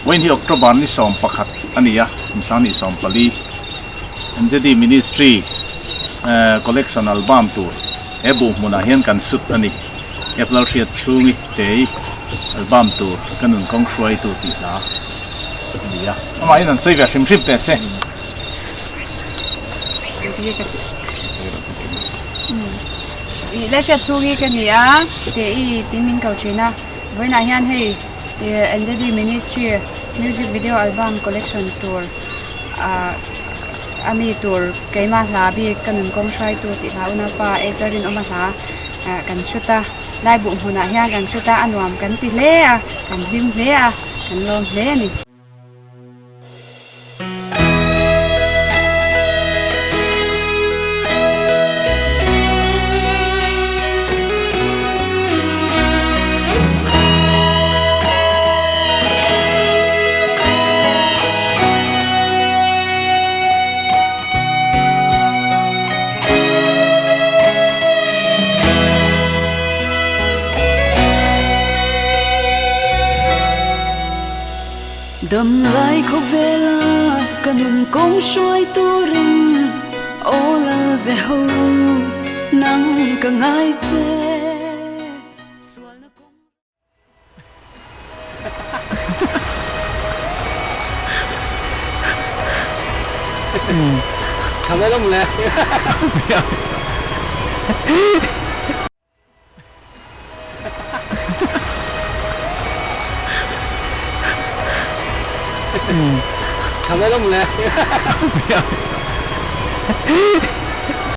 Vawiin hi October ni 11 a ni a, kum 2014 NZD Ministry Collection Album tur he buh hmunah hian kan sut a ni. F Lalhriat chhungi tei album tur ka nun kawng hruaitu tih hla a ni a. Amahin an sawi ve hrim hrim teh se. Lalhriat chhungi ka ni a, tei tin min ko thin a. Vawiinah hian hei NZD Ministry Music Video Album Collection tur ah a mi tur keimah hla bik ka nun kawng hruaitu tih hla unaupa Ezra Rinawma hla ah kan shoot a, Laibuh hmunah hian kan shoot a, a nuam kan ti hle a, kan hlim hle a, kan lawm hle a ni. Dam lai khawvela ka nun kawng hruai turin aw lal ve ho nang ka ngai che sualna kawng. Tha mai lo mawle.